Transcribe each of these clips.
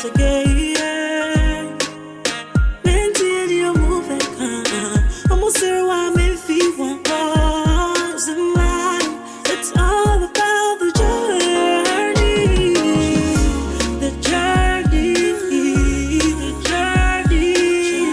Again. Almost in life, it's all about the journey. The journey, the journey,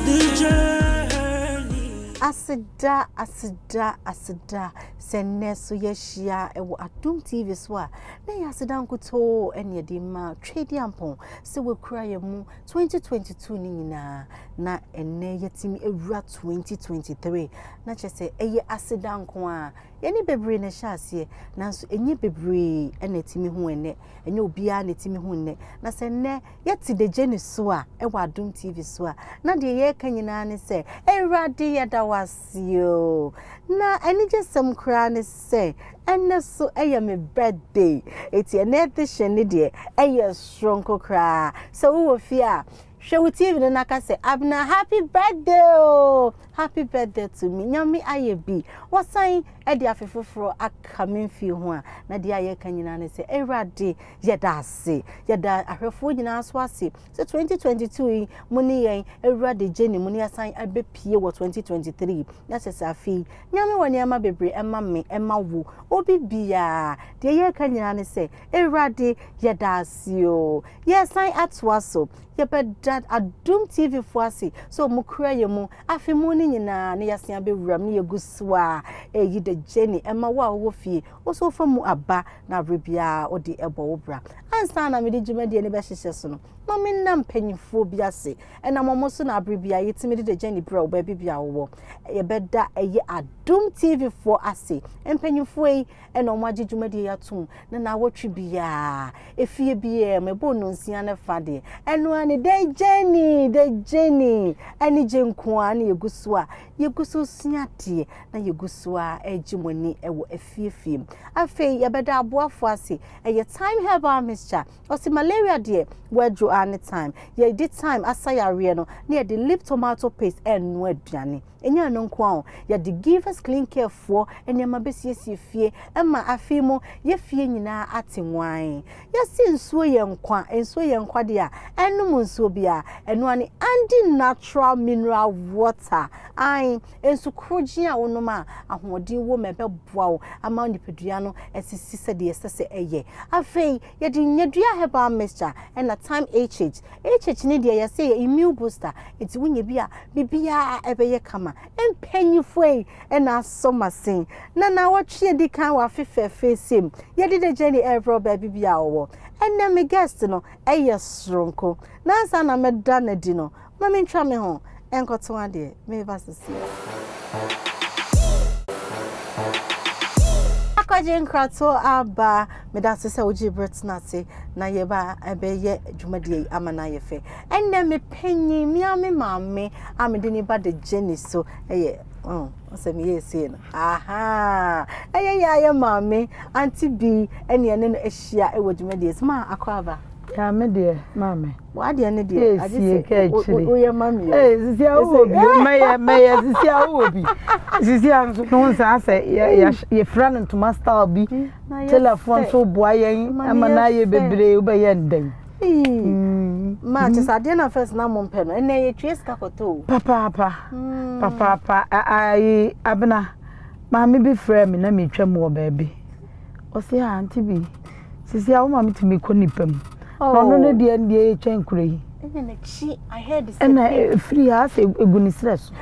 the journey. Aseda, aseda, aseda sɛ nnɛ so yɛahyia wɔ Adom TV so a, na yɛ aseda nkotoo ɛne yɛde ma Tweduampɔn sɛ wakura yɛn mu 2022 no nyinaa na ɛnnɛ yɛtumi awura 2023, na kyerɛ sɛ ɛyɛ aseda nko a yɛne bebree na ɛhyɛ aseɛ, nanso ɛnyɛ bebree ɛna ɛtumi hu ɛnnɛ, ɛnyɛ obiara na ɛtumi hu nnɛ. Na sɛ nnɛ yɛte The Journey so a, ɛwɔ Adom TV so a, na deɛ yɛreka nyinaa ne sɛ Awurade, yɛda wo ase o. Na anigyesɛm koraa ne sɛ ɛnnɛ so ɛyɛ me birthday, eti ɛnnɛ edition ne deɛ ɛyɛ soronko koraa. Sɛ wowɔ fie a, hwɛ wo TV no naka sɛ, "Abena, happy birthday o, happy birthday to me." Nyame ayɛ bi, wɔsan ɛde afe foforɔ aka me mfie ho a, na deɛ a yɛka nyinaa ne sɛ Awurade, yɛda ase. Yɛda ahwɛfoɔ nyinaa so ase sɛ 2022 yi mo ne yɛn Awurade gye ne mu ne yɛsan abɛpie wɔ 2023, na kyerɛ sɛ afei Nyame wɔ nneɛma bebree ɛma me, ɛma wo, obi biaa. Deɛ yɛreka nyinaa ne sɛ Awurade, yɛda ase o. Yɛsan atoa so, yɛbɛda Adom TV foɔ ase sɛ ɔmo kura yɛ mu afe mu no nyinaa ne yɛasen abɛwura mu ne yɛgu so a ɛyi The Journey ɛma wo a wowɔ fie, wo so wofa mu aba na aberɛ biara wode ɛbɔ wo bra. Ansa na mede dwumadie no bɛhyehyɛ so no, ma menna mpanyimfoɔ bi ase ɛnam ɔmo so na aberɛ biara yɛtumi de The Journey brɛ wo baabi bia wowɔ. Yɛbɛda ɛyɛ Adom TV foɔ ase. Mpanyimfoɔ yi ɛna ɔmo agye dwumadie yi atom na naawɔtwe biara efie biara mu ɛbɔ 6:30 ne fa deɛ, ɛno ara ne The Journey, The Journey ɛne gye nko ara na yɛgu so a yɛgu so sua adeɛ na yɛgu so a ɛregye mo ani ɛwɔ afiefie mu. Afei yɛbɛda aboafoɔ ase, ɛyɛ Time Herbal Mixture. Ɔsi malaria deɛ, wɔaduro ara ne time. Yɛde time asa yareɛ no na yɛde Lip Tomato Paste ɛnoa aduane. Ɛnyɛ ɛno nko ara o, yɛde Givers Clean Care foɔ nneɛma bɛsiesie fie ɛma afei mu yɛ fie nyinaa ate nwan. Yɛsi nsuo yɛ nkwa, nsuo yɛ nkwa deɛ a, ɛnom nsuo biara ɛnoa ne Andy Natural Mineral Water. Ae, nsu korogye a wonom a ahoɔden wɔ mu, ɛbɛboa wo ama nipadua no asisi sɛdeɛ ɛsɛ sɛ ɛyɛ. Afei yɛde Nyadua Herbal Mixture ɛna Time HH HH ne deɛ yɛsɛ yɛ immune booster, nti wonya bi a, biribiara ɛbɛyɛ kama. Mpanyinfoɔ yi ɛna asɔ masen na naawɔtwe adi kan wɔ afe fɛɛfɛ sɛm yɛde The Journey ɛrebrɛ baabi bi a wɔwɔ. Ɛnɛ me guest no ɛyɛ soronko. Nansa na mɛda n'adi no, ma mentwa me ho ɛnkɔto adeɛ, meba sisi. Akɔgye nkrato aba. Meda ase sɛ wogye berɛ tena ase na yɛba ɛbɛyɛ dwumadie yi ama no ayɛ fɛ. Ɛnnɛ me panyin, mea me maame a mede ne ba The Journey so ɛyɛ sɛ meyɛ esie no aha, ɛyɛ yɛ ayɛ maame Auntie bi ɛne ɛne no ahyia ɛwɔ dwumadie so. Ma akɔ aba. Ya, me deɛ, maame. Wadeɛ ne deɛ agye Esie ka sɛ akyire. woyɛ ma me o. Ee, sisi a wowɔ bi, mɛyɛ mɛyɛ sisi a wowɔ bi. Sisi a nso no nsa sɛ yɛ yɛ yɛfira no ntoma style bi. Na yɛ Tailorfoɔ fɛ. nso boa yɛn Ma ama no no yɛ ayɛ fɛ. bebree, wobɛyɛ ndɛn. Maa kyɛ sɛ adeɛ na first na mo mpɛ no, ɛnɛ yɛtue sika kɔtɔ o. Papaapa. Papaapa. Ayi, Abena, maame bi frɛ me na metwa mu wɔ baabi. Ɔse, "Ah, Auntie bi, sisi a woma metumi kɔ nipa mu." Na ɔno ne deɛ ne deɛ yɛtwɛn kuro yi. Ɛna n'akyi, I heard sɛ ɛna pink. ɛfiri ha sɛ egu ne serɛ so,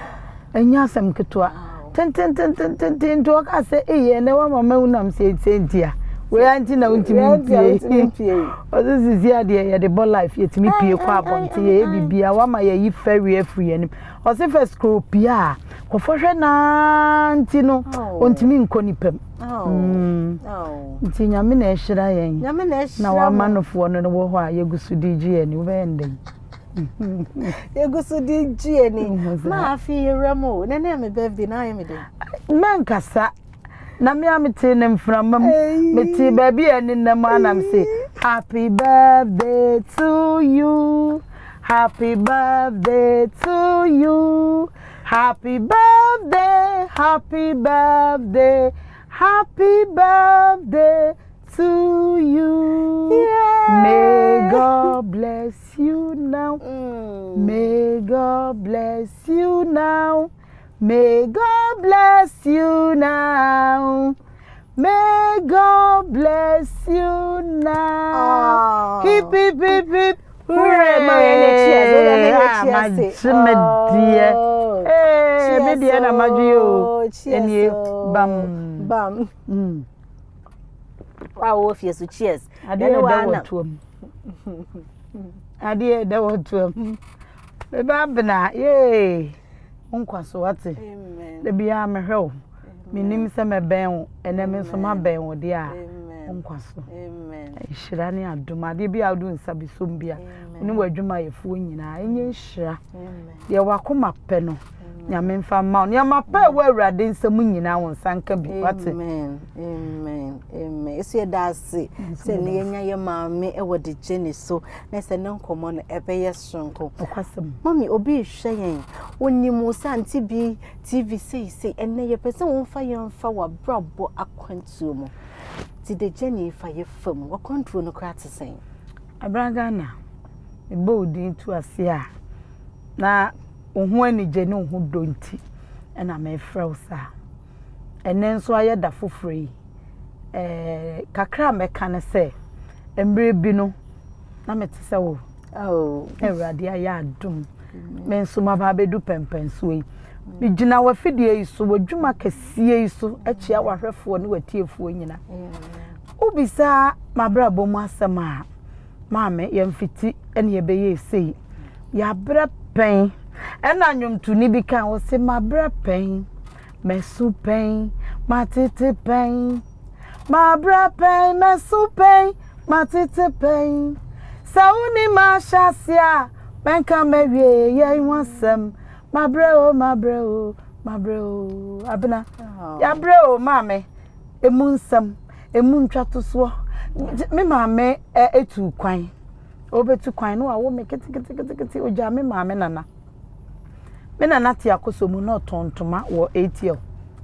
ɛnyɛ asɛm ketewa tententententen, nti ɔka sɛ eyi ɛnɛ wama ma wunam sɛ sɛ nti a wei anti na wontumi Wei anti a mpie. wontumi mpie. Ɔsɛ sisi adeɛ yɛde bɔ life, yɛtumi pie kɔ abɔnten, yɛyɛ biribiara, wama yɛyi fɛwi afiri yɛn anim. Ɔsɛ first kuro pie a kɔfɔ hwɛ naa nti no ɔntumi nkɔ nipa mu. Nti Nyame na ɛhyira yɛn Nyame na ɛhyira na wama mo. nofoɔ no wɔ hɔ a yɛgu so de gye yɛn ani, wobɛyɛ ndɛn. Yɛgu so de gye ani. Wohu saa. Ma afei yɛwura mu o, nɛnɛ me birthday na ayɛ me den. Mɛnkasa na me a metee ne mframa mu, Ei. metee baabi a ɛnenam a nam se happy birthday to you, happy birthday to you, happy birthday, happy birthday, happy birthday. to you. Yeah. May God bless you now. May God bless you now. May God bless you now. May God bless you now. Oh. Hip hip hip hip. Hooray! Ma yɛn nyɛ cheers. Wo deɛ meyɛ Ah, cheers. magye me deɛ. Oh. Ee, me Cheers, deɛ na madwe o. oh, cheers, Ɛnie, oh. bam. Bam. Wa wɔ fie so cheers. Adeɛ Yɛne ɛda wa wɔ na. toam. Adeɛ ɛda wɔ toam. Meba abena, yee. Wo nkwa so wate. Amen. Da biara mehwɛ wo. Menim sɛ mɛbɛn wo. Ɛnɛ me nso mabɛn wo deɛ a, Amen. wo nkwa so. Amen. Nhyira ne adom. Adeɛ bi a wode wo nsa bɛsom bi a, wo ne w'adwumayɛfoɔ nyinaa, ɛnyɛ nhyira. Amen. Deɛ w'akoma pɛ no, Nyame mfa mma wo. Nneɛma pa a ɛwɔ Awurade nsam nyinaa wo nsa nka bi. Wate? Amen. Amen. Amen. Eso yɛda ase sɛ ne yɛnya yɛ maame ɛwɔ de gye ne so na sɛ ne nkɔmmɔ no ɛbɛyɛ soronko. Ɔkwasɛm. Mami, obi rehwɛ yɛn, onim wo sɛ Aunty bi TV seisei, ɛnnɛ yɛpɛ sɛ womfa yɛn mfa w'abrabɔ akwantuo mu. Nti The Journey fa yɛ fa mu, w'akwantuo no koraa te sɛn? Abena Ghana, mebɔ wo din to ase a, na wo ho anigye ne wo ho dɔ nti na mefrɛ wo saa. Ɛnnɛ nso ayɛ da foforɔ yi, ɛɛ kakra a mɛka ne sɛ, mmerɛ bi no, na mete sɛ wo. Oh. Awurade ayɛ adom. Me nso maba abɛdu pɛmpɛnsoɔ yi. Megyina w'afidie yi so, w'adwuma kɛseɛ yi so akyia w'ahwɛfoɔ ne w'atiefoɔ nyinaa. Wobisa m'abrabɔ mu asɛm a, maame yɛmfiti ne yɛbɛyɛ sei. Yɛabrɛ pɛn. Ɛna nnwomtoni bi ka ɔse mabrɛ pɛn, mɛso pɛn, matete pɛn. Mabrɛ pɛn, mɛso pɛn, matete pɛn. Sɛ woni m'ahyɛ ase a, mɛnka mawie yɛn ho asɛm. Mabrɛ o, mabrɛ o, mabrɛ o. Abena, yɛabrɛ o maame. Emu nsɛm, emu ntwatosoɔ. Me maame etu kwan. Ɔbɛtu kwan na wawo me keteketekete. Ogyaa me maame nana. Me nana te akosɔ mu na ɔtɔn ntoma wɔ ATL.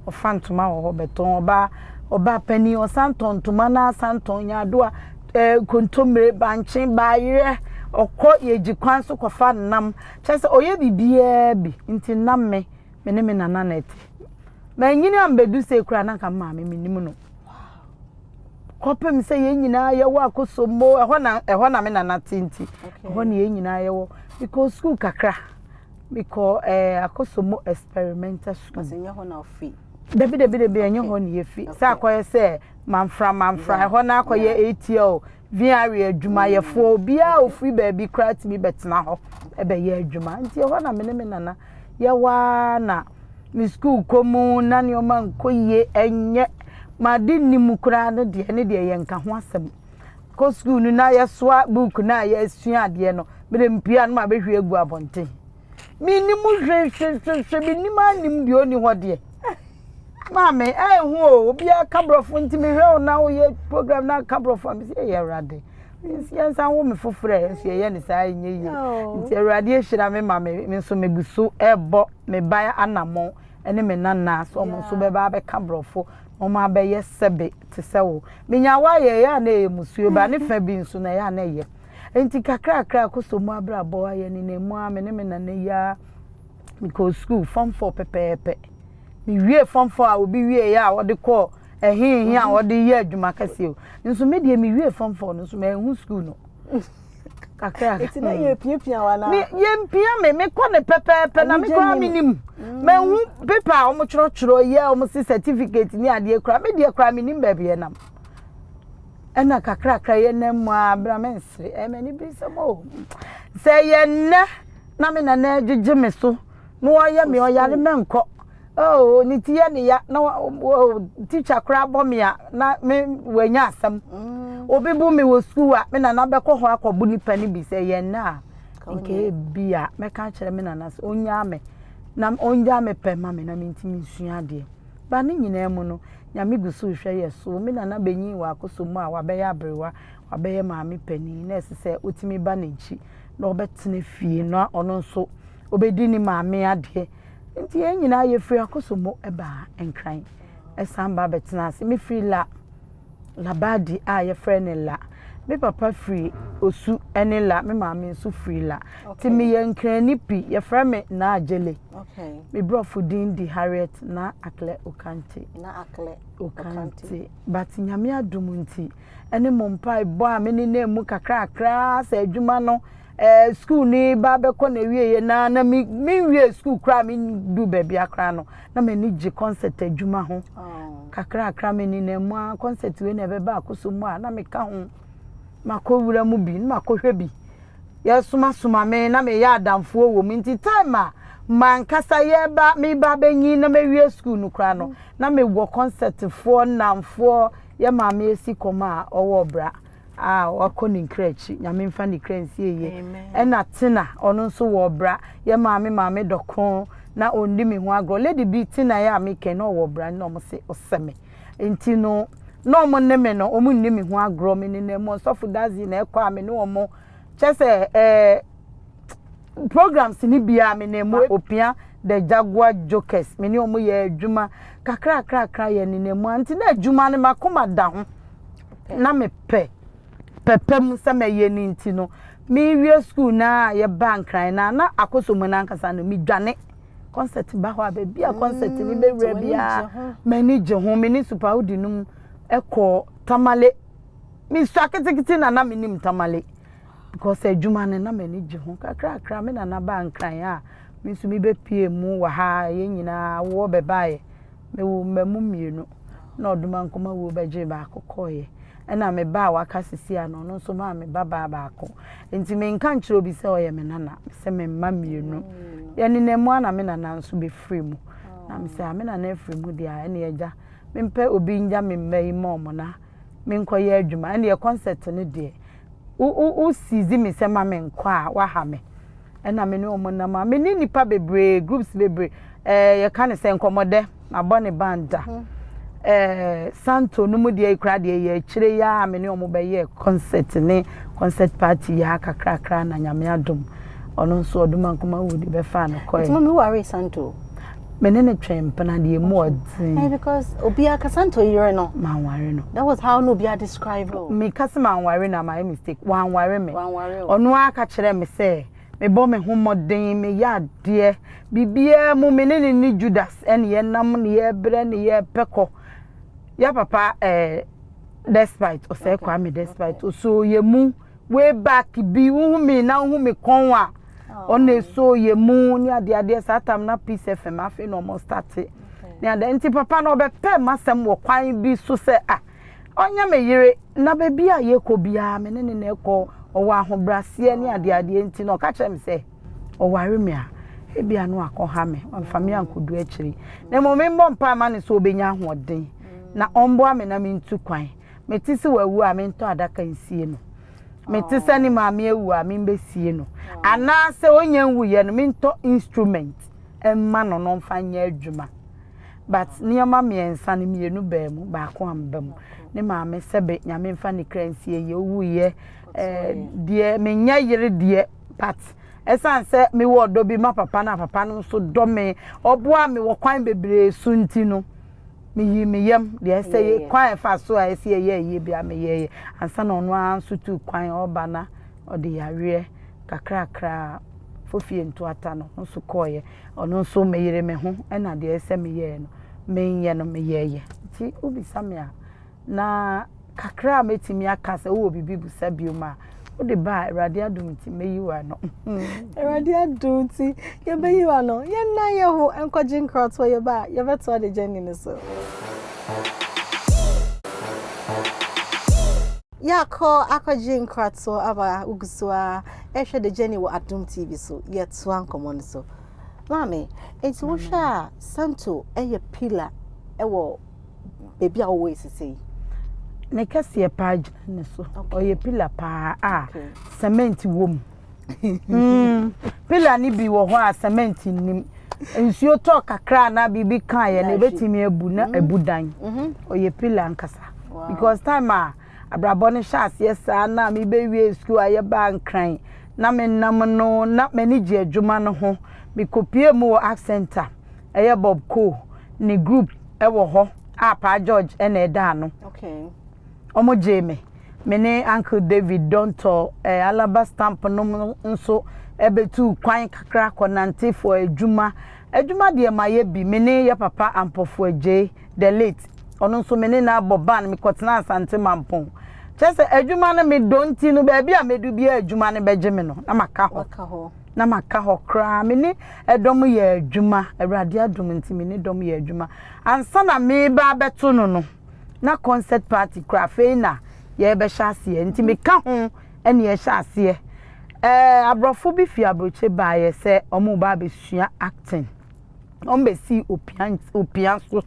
Ɔfa ntoma wɔ hɔ bɛtɔn. Ɔbaa ɔbaa panin ɔsan tɔn ntoma na asan tɔn nyaadoa, ɛɛ kontommire, bankye, bayerɛ. Ɔkɔ yɛgyi kwan so kɔfa nam. Kyerɛ sɛ ɔyɛ biribiara bi nti nam me, me ne me nana na ɛte. Manyini ambɛdu sei koraa na nka me maame mennim no. Kɔpem sɛ yɛn nyinaa yɛwɔ akosombo, ɛhɔ na ɛhɔ na me nana te nti, ɛhɔ na yɛn nyinaa yɛwɔ. Mekɔɔ sukuu kakra. Mekɔɔ ɛɛ Akosombo Experimental School. Ɔsɛ nyɛ hɔ na ofi. Dabi dabi dabi ɛnyɛ hɔ na yɛfi. Sɛ akɔyɛ sɛ manfra manfra ɛhɔ na akɔyɛ ATL VRA adwumayɛfoɔ obiara a ofiri baabi koraa tumi bɛtena hɔ ɛbɛyɛ adwuma. Nti ɛhɔ na me ne me nana yɛwɔ ara na me sukuu kɔ mu na nneɛma nkɔ yie ɛnyɛ m'ade nni mu koraa no deɛ ne deɛ yɛnka ho asɛm. Kɔ sukuu no na yɛsoa book no a yɛsua adeɛ no mede mpue a na mabɛhwie agu abɔnten. Mennim hwehwehwehwɛ mennim anim deɛ ɔnni hɔ deɛ. Maame ɛnho o obiara ka borɔfo nti mehwɛ wo na woyɛ program na ka borɔfo a mesi ɛyɛ awurade. Yɛnsan wo me foforɔ ɛ nso yɛyɛ ne saa ɛnyɛ yie. Nti awurade ahyira me ma me nso megu so ɛrebɔ me ba anammɔn ne me nana sɛ wɔn nso bɛba abɛka borɔfo na wɔn abɛyɛ sɛbe te sɛ wo. Menya wo ayɛ ɛyɛ a na ɛyɛ musuo ba ne fa bi nso na ɛyɛ a na ɛyɛ. Nti kakrakra kɔsɔ mu abrabɔ ayɛ nenam mu a me ne me nana yi ara mekɔɔ sukuu form four pɛpɛɛpɛ. Mewie form four a obi wieeɛ a ɔde kɔɔ ɛheehe a ɔde yɛ adwuma kɛseɛ o. Nso me deɛ mewie form four no nso manhu sukuu no. Kakra. Eti na yɛ piapia wa na. Me yɛ mpia me mekɔ ne pɛpɛɛpɛ na me koraa menim. Manhu paper a wɔn twerɛtwerɛ yɛ wɔn se certificate ne adeɛ koraa me deɛ koraa menim baabi ɛnam. Ɛna kakrakra yɛ nam mu a bra mensere ɛyɛ m'ani bere sɛm o. Sɛ yɛ nnɛ na me nana agyegye me so na ɔyɛ me ɔyare mɛnkɔ. Oh, ne ti yɛ ne ya na oh, teacher koraa bɔ me a na me wanya asɛm. Obi bu me wɔ sukuu a me nana bɛkɔ hɔ akɔbo nipa no bi sɛ yɛ nnɛ a nka ebi a mɛka akyerɛ me nana sɛ ɔnyaa me na ɔngyaa me pɛ ma me na mentumi nsua adeɛ. Ba ne nyinaa mu no, Nyame gu so rehwɛ yɛ so. Me nana bɛnyin wɔ akosɔ mu a wabɛyɛ aberewa, wabɛyɛ maame panin na ɛsɛ sɛ ɔtumi ba n'akyi na ɔbɛtena fie na ɔno nso ɔbɛdi ne maame adeɛ. Nti yɛn nyinaa yɛfiri Akosombo baa Nkran san ba bɛtena ase. Mefiri La. Labadi a yɛfrɛ no La. Me papa firi Osu ne La, me maame nso firi La. Nti meyɛ Nkrani pi, yɛfrɛ me Naa Gyele. Me brɔfo din di Harriet Naa Aklɛ Okante. Naa Aklɛ Okante. But Nyame adom nti, ɛne mo mpaebɔ a me nenam mu kakrakra sɛ adwuma no eh, school no ba bɛkɔ n'awieɛ na na me menwie school koraa mendu baabi akora no na m'ani gye concert adwuma ho oh. kakrakra me nenam mu a concert wei na ɛbɛba akoso mu a na meka ho makɔ wura mu bi na makɔhwɛ bi yɛsomasoma me na meyɛ adamfoɔ wɔ mu nti time a mankasa yɛba meba bɛnyin na mawie school no koraa no na mewɔ concertfoɔ nnamfoɔ yɛ maame esi kɔm a ɔwɔ ɔbra a wakɔ ne nkra akyi nyame mfa ne kra nsie yie ɛna Tina ɔno nso wɔ ɔbra yɛ maame maame dɔko na ɔndi me ho agorɔ lady bi Tina yɛ a mekɛn na ɔwɔ ɔbra na ɔmo se ɔsɛ me nti no na ɔmo ne me no ɔmo nni me ho agorɔ me nenam mu ɔsɔfo dazi na ɛkɔ a me ne ɔmo kyɛ sɛ ɛɛ programs ni biara me nenam mu opia the jaguar jokers me ne ɔmo yɛ adwuma kakrakrakra yɛ nenam mu nti na adwuma no makoma da ho na mepɛ pɛpɛ mu sɛ mɛyɛ no nti no, mewie sukuu no a yɛbaa Nkran no a, na Akosombo no ankasa no, medwane. Concert ba hɔ a, baabi a concert no mm, bɛwura biara, m'ani gye ho. Me ne Supaudi nom kɔɔ Tamale. Mesua ketekete na na menim Tamale. Because adwuma no, na m'ani gye ho. Kakrakra, me nana baa Nkran a, me nso mebɛpie mu wɔ ha, yɛn nyinaa woɔ bɛbaeɛ. Mewoo mma mu mmienu na Ɔdomankoma wuo bɛgyee baako kɔeɛ. Ɛna me ba a waka sisi a no, ɔno nso maa me ba baa baako. Nti menka nkyerɛ obi sɛ ɔyɛ me nana. Mesɛ me mma mmienu. Yɛnenam mu ara na me nana nso bɛfiri mu. Na mesɛ ah me nana afiri mu deɛ a ɛneɛ agya mempɛ obi ngya me mma yi ma wɔn na menkɔyɛ adwuma. Ɛneɛ concert no deɛ wo wo wo seize me sɛ ma menkɔ a woaha me. Ɛna me ne wɔn nam a me ne nnipa bebree groups bebree ɛɛ yɛka ne sɛ nkɔmɔdɛ mabɔ ne band da ɛɛ santo no mu deɛ kura deɛ yɛ akyire yi a me ne wɔn bɛyɛ concert ne concert party yɛ akakrakra na nyame adom ɔno nso ɔdoma nkoma wu de bɛfa no kɔɛ. Nti mami ware santo. Me ne ne twɛn mpena deɛ mu ɔden. Eh, because obi aka santo yere no. Manware no. That was how no obi describe. Me ka sɛ manware no a mayɛ mistake. Wanware me. Wanware o. Ɔno ara ka kyerɛɛ me sɛ mebɔ me ho mmɔden, meyɛ adeɛ, biribiara mu me ne no ne Judas ɛne yɛnam ne yɛbrɛ ne yɛpɛ kɔ. Yɛ papa eh, despite ɔsɛe Kwame despite ɔsoo yɛ mu way back bi wohu me na wohu me kɔn a ɔna ɛsoo yɛ mu ne adeadeɛ saa tam na Peace FM afei na ɔmo starte ne adeɛ nti papa no ɔbɛpɛ m'asɛm wɔ kwan bi so sɛ ah Ɔnyɛ me yere, na baabi a yɛkɔ biara me ne no na ɛkɔ, ɔwɔ ahobrɛaseɛ ne adeadeɛ nti no, ɔka kyerɛɛ me sɛ ɔware me a, ebia na wakɔha me, wamfa me ankɔdu akyiri. Na mmom memmɔ mpaeɛ ma no sɛ ɔbɛnya ahoɔden na ɔmmoa me na mentu kwan. Mete sɛ wawu a, mentɔ adaka nsie no. Mete sɛ ne maame awu a, membɛsie no. Anaasɛ ɔnnya nwuiɛ no, mentɔ instrument mma no na ɔmfa nyɛ adwuma. But nneɛma mmiɛnsa no mmienu baa mu, baako amba mu. Ne maame sɛbe Nyame mfa ne kra nsie yie, owuiɛ. Eh, deɛ menyɛ yere deɛ, but ɛsiane sɛ mewɔ ɔdɔ bi ma papa no a papa no nso dɔ me, ɔboa me wɔ kwan bebree so nti no, meyii me yam. Deɛ ɛsɛ yɛ, kwan a ɛfa so a ɛsɛ yɛyɛ ayie biara meyɛeɛ. Ansa na ɔno ara nso tuu kwan ɔreba na ɔde yareɛ kakrakra fofie ntoata no nso kɔeɛ. Ɔno nso meyere me ho na deɛ ɛsɛ sɛ meyɛɛ no, menyɛ no meyɛeɛ. Nti wobisa me a, na kakra a mɛtumi aka sɛ wowɔ biribi bisa biom a, wode ba a, Awurade adom nti mɛyi wo ano. Awurade adom nti yɛbɛyi wo ano. Yɛnnan yɛn ho nkɔgye nkratoɔ yɛba a, yɛbɛtoa the journey no so. Yɛakɔ akɔgye nkratoɔ aba wogu so ara ɛhwɛ The Journey wɔ Adom TV so. Yɛtoa nkɔmmɔ no so. Maame, nti wohwɛ a Santo yɛ pillar wɔ baabi a wowɔ yi sese yi? Ne kɛseɛ paa gyina ne so. Ɔyɛ pillar paa a cement wɔ mu. Mm, pillar no bi wɔ hɔ a cement nnim. Nsuo tɔ kakra na biribi ka yɛ no ebetumi abu na mm. abu dan. Mm-hmm. Ɔyɛ pillar ankasa. Because time a Abrabɔ no hyɛɛ aseɛ saa na mebɛwiee sukuu a yɛbaa Nkran na menam no na m'ani gye adwuma no ho. Mekɔpuee mu wɔ Art Centre, ɛyɛ Bob Cole ne group wɔ hɔ a Paa George na ɛda ano. Okay. Wɔgyee me. Me ne Uncle David Dontɔ, eh, Alaba Stamp nom nso bɛtuu kwan kakra kɔnante for adwuma. Adwuma deɛ mayɛ bi. Me ne yɛ papa Ampofo Adjei, the late, ɔno nso me ne no abɔ band, mekɔtenaa Asante Mampong. Kyerɛ sɛ adwuma no medɔ nti no, baabi a mɛdu biara adwuma no bɛgye me no, na maka hɔ. Na maka hɔ koraa. Me ne ɛdɔm yɛ adwuma. Awurade adom nti me ne dɔm yɛ adwuma. Ansa na mereba abɛto no no, na concert party koraa afei na yɛrebɛhyɛ aseɛ nti meka ho ɛne yɛhyɛ aseɛ. Ɛɛ aborɔfo bi fi aburokyire baeɛ sɛ wɔn reba abɛsua acting. Wɔn bɛsii opia opia so.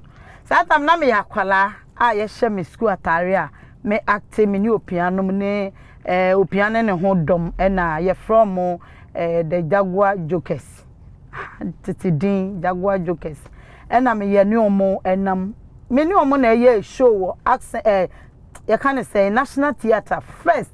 Saa tam na meyɛ akwadaa a yɛhyɛ me sukuu ataare a me acte me ne opia nom ne ɛɛ opia ne ne ho dɔm ɛna yɛfrɛ wɔn ɛɛ the Jaguar Jokers. Tete din Jaguar Jokers. Ɛna meyɛ ne wɔn ɛnam. Me ne wɔn na ɛyɛɛ show wɔ accent ɛɛ yɛka ne sɛn National Theatre first.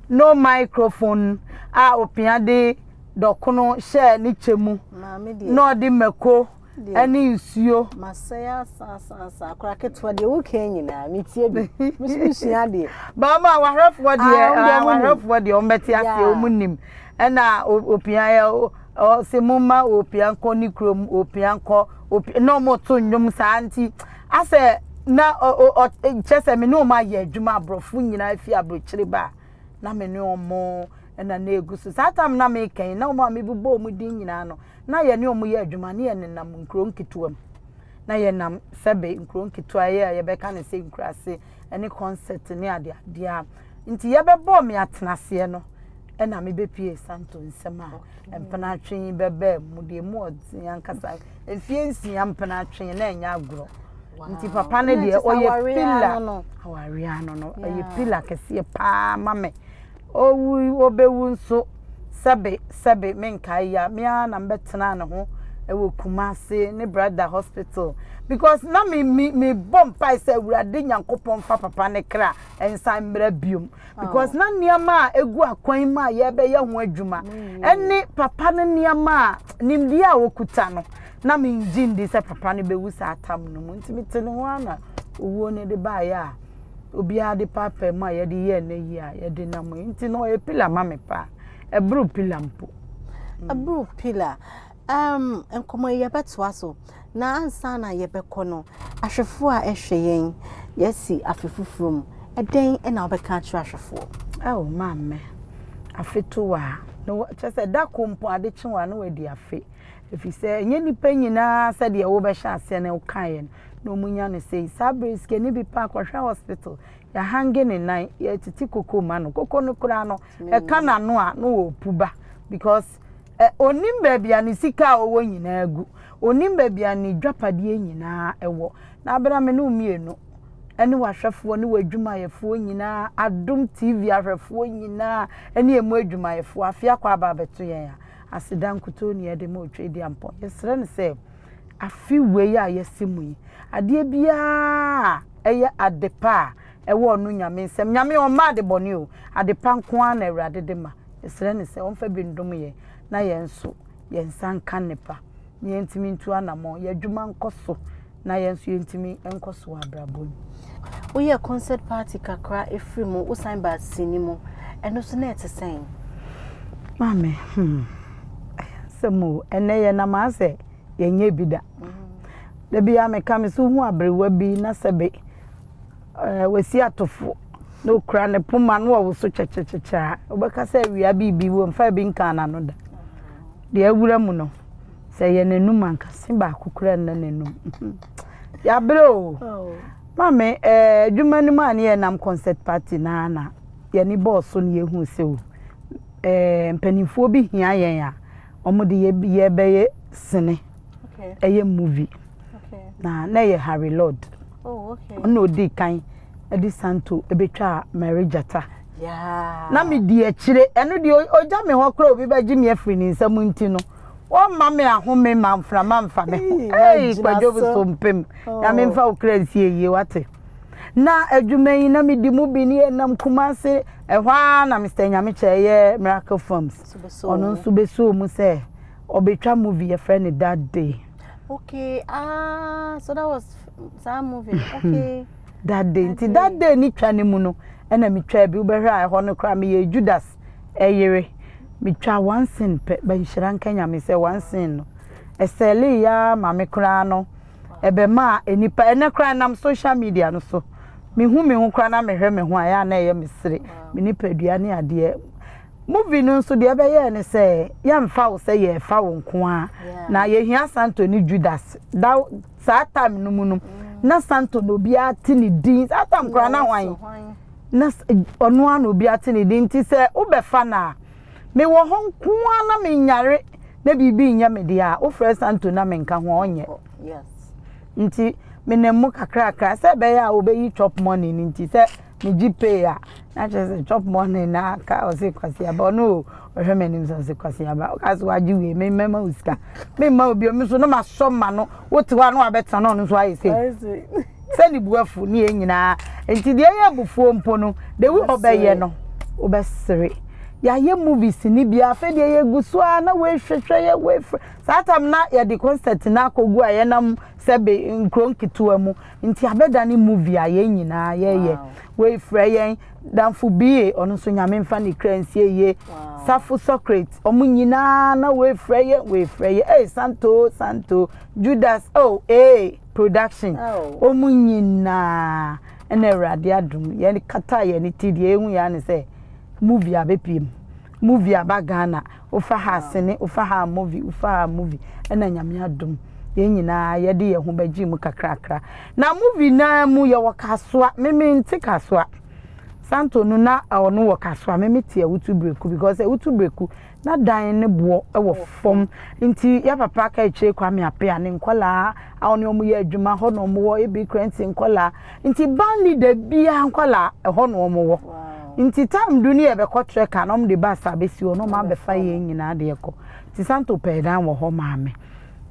No microphone a opia de dɔkono hyɛɛ ne kyɛ mu na ɔde mako ɛne nsuo. Masɛe asa asa asa akora ketewa deɛ woka nyinaa metie bi me nso mesua adeɛ. Bama awahwɛfoɔ deɛ awahwɛfoɔ deɛ wɔn bɛte aseɛ wɔn nim ɛna opia yɛ ɔse momma opia nkɔ ne kurom opia nkɔ opia na wɔn to nnwom saa nti asɛ na ɔ ɔ kyɛ sɛ me ne wɔn ayɛ adwuma aborɔfo nyinaa fi aburokyire ba na me ne wɔn ɛna na egu so saa tam na meka yi na wɔn a mebobɔ wɔn din nyinaa no na yɛne wɔn yɛ adwuma ne yɛnenam nkuro nketewa mu na yɛnam sɛbe nkuro nketewa yɛ a yɛbɛka ne sɛ nkuraase ne concert ne adeadeɛ a nti yɛbɛbɔɔ me atenaseɛ no ɛna mebɛpie Santo nsɛm a mpenatwe yi bɛbɛɛ mu deɛ mu ɔden ankasa mfie nsia mpenatwe na ɛnyɛ agorɔ nti papa no deɛ ɔyɛ pila awareɛ ano no ɔyɛ pila kɛseɛ paa ma me owu ɔbɛwu nso sɛbe sɛbe menkae ya me ara na mebɛtenaa ne ho wɔ Kumasi ne brother hospital because na me me me bɔ mpae sɛ Awurade Nyankopɔn fa papa ne kra nsan mmra biom because na nneɛma a egu akwan mu a yɛbɛyɛ ho adwuma ɛne papa no nneɛma a nimdeɛ a okuta no na mengye ndi sɛ papa no bɛwu saa tam no mu nti mete ne ho ara na owuo no de baeɛ a obiara de paapaa mu a yɛde yɛɛ n'ayi a yɛde nam yi nti no ɔyɛ pillar ma me paa ɛboro pillar mpo. Ɛboro pillar. Um, nkɔmmɔ yi yɛbɛtoa so na ansa na yɛbɛkɔ no ahwɛfoɔ a ɛhwɛ yɛn yɛasi afe foforɔ mu ɛdɛn na wobɛka akyerɛ ahwɛfoɔ? Ao maame, afe to a na kyerɛ sɛ da ko mpo ade kye wo a na wadi afe ɛfiri sɛ ɛnyɛ nnipa nyinaa sɛdeɛ wobɛhyɛ aseɛ no wokaeɛ no na wɔnya no sei. Saa berɛ yi sikani bi paa kɔhwɛ hospital, yɛahange ne nan, yɛretete koko ma no. Koko no koraa no, ɛka n'ano a na ɔrepu ba because ɛ ɔnim baabi a ne sika a ɔwɔ nyinaa gu. Ɔnim baabi a ne dwapadeɛ nyinaa wɔ. Na abena me ne wo mmienu ne w'ahwɛfoɔ ne w'adwumayɛfoɔ nyinaa, Adom TV ahwɛfoɔ nyinaa ne ɛmu adwumayɛfoɔ, afe akɔ aba abɛto yɛn a, aseda nkutoo ne yɛde ma Otwedeampɔn. Yɛsrɛ no sɛ afe wei a yɛasi mu yi, adeɛ biara a ɛyɛ adepa a ɛwɔ ɔno Nyame nsam, Nyame ɔmma ade bɔne o, adepa nko ara na Awurade de ma. Yɛsrɛ no sɛ ɔmfa bi ndom yɛn na yɛn nso yɛn nsa nka nnepa na yɛntumi ntu anamɔn, yɛn adwuma nkɔ so na yɛn nso yɛntumi nkɔ so wɔ abrabɔ mu. Woyɛɛ concert party kakra firi mu, wosan baa sini mu, ɛno nso na ɛte sɛn? Maame, hmm, ɛyɛ asɛm o, ɛnnɛ yɛnam ha sɛ yɛnyɛ bi da. Da biara meka me sɛ wohu aberewa bi na sɛbe eh, wasi atofo na okura ne poma na ɔwoso kyɛkyɛkyɛkyɛ a, wobɛka sɛ awia biribi wɔ mfa bi nkaa n'ano da. Deɛ awura mu no, sɛ ɛyɛ n'anum anka se baako kura nna n'anum. Yɛabrɛ o. Maame, eh, adwuma no mu a ne yɛnam concert party na na yɛne bɔɔ so ne yɛhu sɛ o, eh, mpanimfoɔ bi hia yɛn a, wɔde yɛ yɛbɛyɛ sini, ɛyɛ movie. Na na ɛyɛ Harry Lord. Oh, okay. Ɔno na ɔdii kan de Santo bɛtwaa Mary Gyata. Na medi akyire, ɛno deɛ ɔgya me hɔ koraa obi bɛgye me afiri ne nsam nti no, wɔmma me ahome ma mframa mfa me ho. Ei, Kwadwo so mpem. Nyame mfa wo kra nsie yie, wate. Na adwuma yi na medi mu bi ne yɛnam Kumase, ɛhɔ ara na Mr. Nyamekyɛ yɛ Miracle Films. Ɔno nso bɛsoo mu sɛ ɔbɛtwa movie yɛfrɛ no That Day. Okay, ah, so that was saa movie. Okay. That day nti that day ne twa no mu no ɛna metwaa bi wobɛhwɛ a ɛhɔ no koraa meyɛ Judas ɛyere metwaa one scene pɛ but nhyira nka Nyame sɛ one scene no ɛsɛlee yaa ma me koraa no ɛbɛmaa nnipa ɛnɛ koraa ɛnam social media no so mehu me ho koraa na mehwɛ me ho a ɛyɛ a na ɛyɛ me sere me nipadua ne adeɛ Movie no nso deɛ ɛbɛyɛɛ ne sɛ yɛmfa wo sɛ yɛrefa wo nko ara na yɛhia Santo ne Judas da saa time no mu no na Santo na obiara te ne din saa time koraa na hwan na ɔno ara na obiara te ne din nti sɛ wobɛfa no a mewɔ hɔ nko ara na menyare na biribi nyɛ me deɛ a wofrɛ Santo na menka ho a ɔnyɛ nti menam mu kakrakra sɛ ɛbɛyɛ a wobɛyi chop money no nti sɛ megye pay a na kyerɛ sɛ chop money na aka ɔse kwasi aba ɔno o ɔhwɛ m'anim sɛ ɔse kwasi aba ɔka sɛ wagye wei me mɛma wo sika memma obi ɔmo nso na masɔ ma no wote hɔ a na wabɛtena na ɔno nso ayɛ sei sɛ ne bu afu ne yɛn nyinaa nti deɛ ɛyɛ abufuo mpo no de wi ɔbɛyɛ no wobɛsere yɛayɛ movies ne bi afei deɛ yɛgu so a na woehwehwɛ yɛ woefrɛ saa tam na yɛde concert na akɔgu a yɛnam sɛbe nkuro nketewa mu Nti abɛdane movie a yɛn nyinaa yɛyɛ. Wei frɛ yɛn Danfo BA, ɔno nso Nyame mfa ne kra nsie yie. Safo Socrates, ɔmo nyinaa na wei frɛ yɛn, wei frɛ yɛn. Ei Santo, Santo, Judas, oh ee production. Ɔmo nyinaa ɛna Awurade adom yɛn kataa yɛn ti deɛ ehu yɛn ne sɛ movie abɛpie mu. Movie aba Ghana. Wofa ha sene, wofa ha movie, wofa ha movie, ɛna Nyame adom yɛn nyinaa yɛde yɛn ho bɛgye mu kakrakra. Na movie no ara mu yɛwɔ Kasoa, me mente Kasoa. Santo no na ɔno wɔ Kasoa, me mete Awutu Breku because Awutu Breku na dan ne boɔ wɔ fam. Nti yɛ papa ka akyire Kwame Apea ne nkɔlaa a ɔne wɔn yɛ adwuma hɔ na wɔn wɔ, ebi Krɛnti nkɔlaa. Nti band leader biara nkɔlaa ɛhɔ na wɔn wɔ. Nti time du ne yɛbɛkɔ trek a na wɔn de bus abɛsi hɔ na wɔn abɛfa yɛn nyinaa de yɛkɔ. Nti Santo pɛɛ dan wɔ hɔ maa me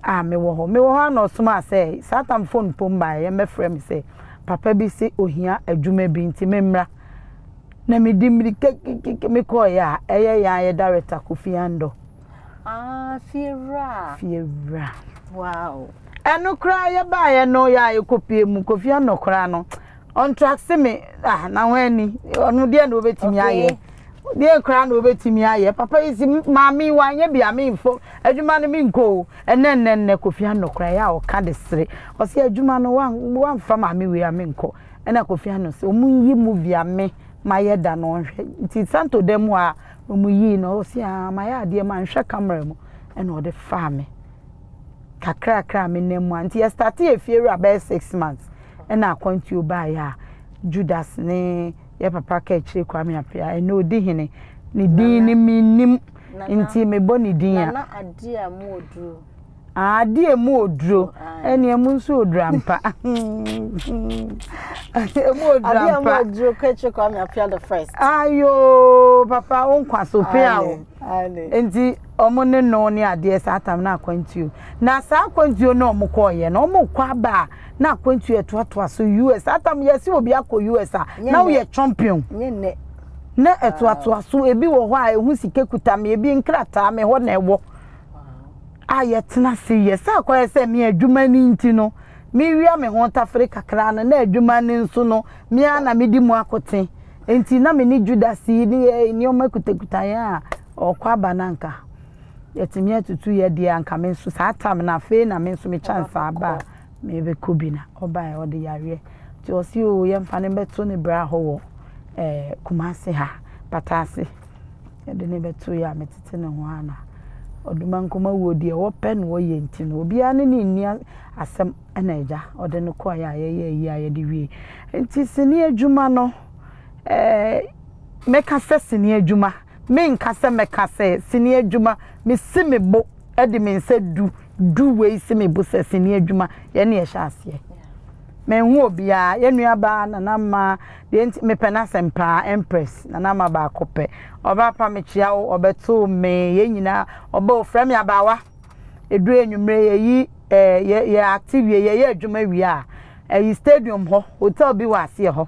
a mewɔ hɔ. Mewɔ hɔ a na ɔsomaa sɛ saa time phone mpo mbaeɛ yɛmmɛfrɛ me sɛ papa bi se ohia adwuma bi nti memmra. Na medi mmirika kikiki mekɔeɛ a ɛyɛ yɛn a yɛ director Kofi Andor. Ah, fiewura. Fiewura. Wow. Ɛno koraa yɛbaeɛ no yɛ a yɛkɔpie mu Kofi Andor koraa no ɔntrase me ah na ho ani ɔno deɛ na ɔbɛtumi ayɛ deɛ koraa na ɔbɛtumi ayɛ papa yi si maame wanyɛ bi a memfo adwuma no menkɔ o ɛnɛ nnɛ nnɛ Kofi Anor koraa yɛ a ɔka de sere ɔsɛ adwuma no wamfa maame wei a menkɔ ɛna Kofi Anor sɛ ɔmo nyi movie a me mayɛ da no ɔnhwɛ nti Santo dɛm hɔ a ɔmo yii no ɔsɛ ah mayɛ adeɛ ma nhwɛ camera mu ɛna ɔde faa me kakrakra a menam mu a nti yɛ starte yɛ fie wura bɛyɛ 6 months ɛna akwantuo baeɛ a Judas ne yɛ papa ka akyire Kwame Appiah ɛnɛ ɔdi hene ne din ne mennim nti mebɔ ne din a Nana adeɛ a mu oduro adeɛ a mu oduro ɛne ɛmu nso oduro ampa ɛmu oduro ampa adeɛ a mu oduro ka akyire Kwame Appiah the first ayo papa wo nkwa so pia o nti ɔmo ne no ne adeɛ saa tam na akwantuo na saa akwantuo no ɔmo kɔɔyɛ no ɔmo kɔ aba a na akwantuo ɛtoatoa so US saa tam yɛsi obi akɔ US a na woyɛ champion na ɛtoatoa so ebi wɔ hɔ a ehu sika kuta me ebi nkrataa me hɔ na ɛwɔ a yɛtena ase yɛ sɛ akɔyɛ sɛ me adwuma ni nti no mewia me ho tafere kakra no na adwuma no nso no me ara na medi mu akoten nti na me ne Judas yi ne nneɛma kutakuta yɛn a ɔkɔ aba no anka yɛtumi atutu yɛ deɛ anka me nso saa tam no afei na me nso me chance aba a mebɛkɔ bi na ɔbaeɛ ɔde yareɛ nti ɔse o yɛmfa no bɛto ne bra hɔ wɔ eh, Kumase ha Pataase yɛde ne bɛto yɛ a metete ne ho ana ɔdoma nkɔma wuo deɛ wɔpɛ na wɔyɛ nti no obiara ne ne nni asɛm ɛna agya ɔde no kɔeɛ a yɛyɛ ayi a yɛde wie nti sini adwuma no eh, mɛka sɛ sini adwuma menka sɛ mɛka sɛ sini adwuma mesi me bo de me nsa du du wei si me bo sɛ sini adwuma yɛne yɛhyɛ aseɛ menhu obiara yɛn nua baa nana ma deɛ nti mepɛ n'asɛm paa empress nana ma baako pɛ ɔbaa pa mekyia wo ɔbɛtoo me yɛn nyinaa ɔbɛ ofrɛ me abaawa eduru enyimire yɛyi ɛɛ yɛ yɛ ate wie yɛyɛ adwuma wie a ɛyi stadium hɔ hotel bi wɔ aseɛ hɔ